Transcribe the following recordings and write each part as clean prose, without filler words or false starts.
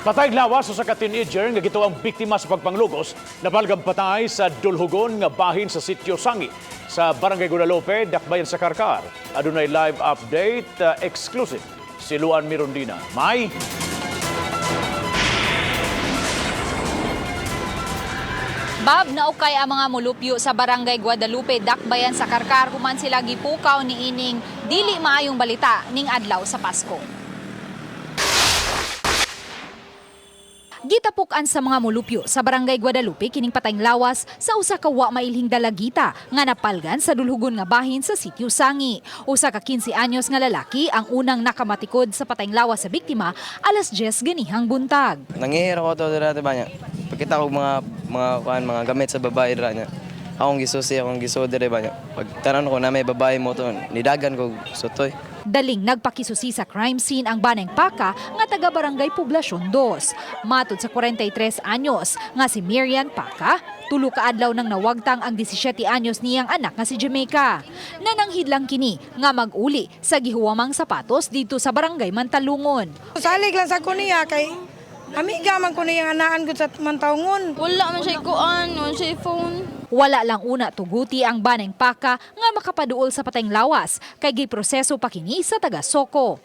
Patay lawas sa ka teenager nga gituang biktima sa pagpanglugos, napalgang patay sa dulhugon nga bahin sa Sitio Sangi sa Barangay Guadalupe, Dakbayan sa Carcar. Adunay live update exclusive si Luan Mirondina. May Bob, naukay ang mga mulupyo sa Barangay Guadalupe, Dakbayan sa Carcar, human sila gipukaw ni ining dili maayong balita ning adlaw sa Pasko. Gitapok-an sa mga mulupyo sa Barangay Guadalupe kining patayng lawas sa usa ka wa mailhing dalagita nga napalgan sa dulhugon nga bahin sa Sitio Sangi. Usa ka 15 anyos nga lalaki ang unang nakamatikod sa patayng lawas sa biktima alas 10 ganihang buntag. Nangihira ko to dira, ba niya. Pagkita ko mga kuan, mga gamit sa babae dira niya. Akong gisusi, akong gisuod dira ba niya. Pag tanan ko na may babae mo to, nidagan ko sutoy. Daling nagpakisusi sa crime scene ang Baneng Paka nga taga Barangay Poblacion 2. Matod sa 43 anyos nga si Miriam Paka, tulo ka adlaw nang nawagtang ang 17 anyos niyang anak nga si Jamaica. Nananghid lang kini nga mag-uli sa gihuwamang sapatos dito sa Barangay Mantalungon. Salig lang sa ko niya kay amiga man ko niyang anaan gud sa mantawngon. Wala man siya kuan, wala siya phone. Wala lang una tuguti ang Baneng Paka nga makapaduol sa patayng lawas kay giproseso pa kini sa taga Soko.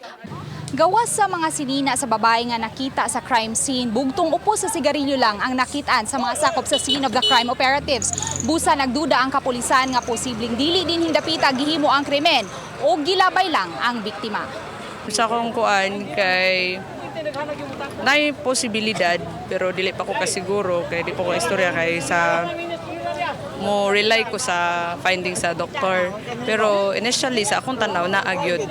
Gawas sa mga sinina sa babae nga nakita sa crime scene, bugtong upo sa sigarilyo lang ang nakitaan sa mga sakop sa scene of the crime operatives. Busa nagduda ang kapulisan nga posibleng dili din hindapita gihimo ang krimen o gilabay lang ang biktima. Sa akong kuan kay naay posibilidad pero dili pa ko kasiguro kay di pa ko istorya kay sa mo rely ko sa findings sa doktor, pero initially sa akong tanaw na agyod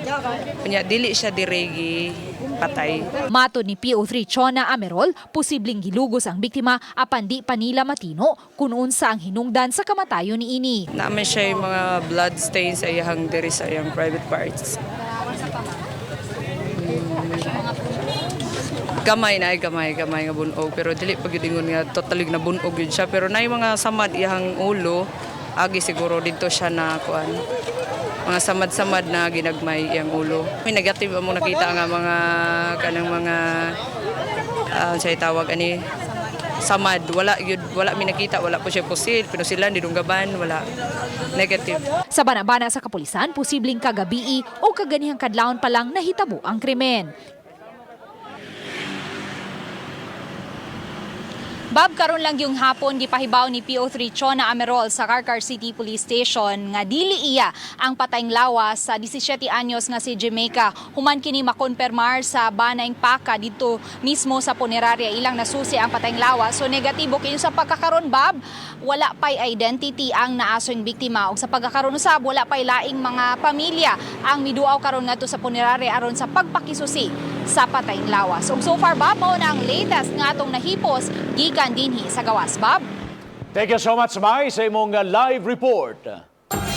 unya dili siya diregi patay. Matod ni PO3 Chona Amerol, posibleng gilugos ang biktima apan di pa nila matino kung unsa ang hinungdan sa kamatayon niini. Naa man siya yung mga blood stains sa iyang diri sa iyang private parts. Gamay na ay gamay gamay nga bunog pero dili pa gyud ingon nga totally na bunog gyud siya, pero naay mga samad iyang ulo, agi siguro didto siya na kuan, mga samad-samad na ginagmay iyang ulo. May negative among nakita nga mga kanang mga say tawag ani, samad. Wala gyud, wala mi nakita, wala po siya pusil, pinusilan, didunggaban, wala, negative. Sa banabana sa kapulisan, posibleng kagabii o kaganihang kadlawon pa lang nahitabo ang krimen. Bob, karon lang yung hapon gipahibaw ni PO3 Chona Amerol sa Carcar City Police Station nga dili iya ang patayng lawas sa 17 anyos nga si Jamaica. Human kini makonfirmar sa Banaing Paka didto mismo sa punerarya ilang nasusi ang patayng lawas. So negatibo kini sa pagkakaron, Bob, wala pay identity ang naasoy biktima ug sa pagkakaron usab wala pay laing mga pamilya ang miduaw karon ngadto sa punerarya aron sa pagpakisusi sa patayng lawas. Ug so far, Bob, mao na ang latest nga atong nahipos gikan dinhi sa gawas, Bob. Thank you so much, Mai, sa imong live report.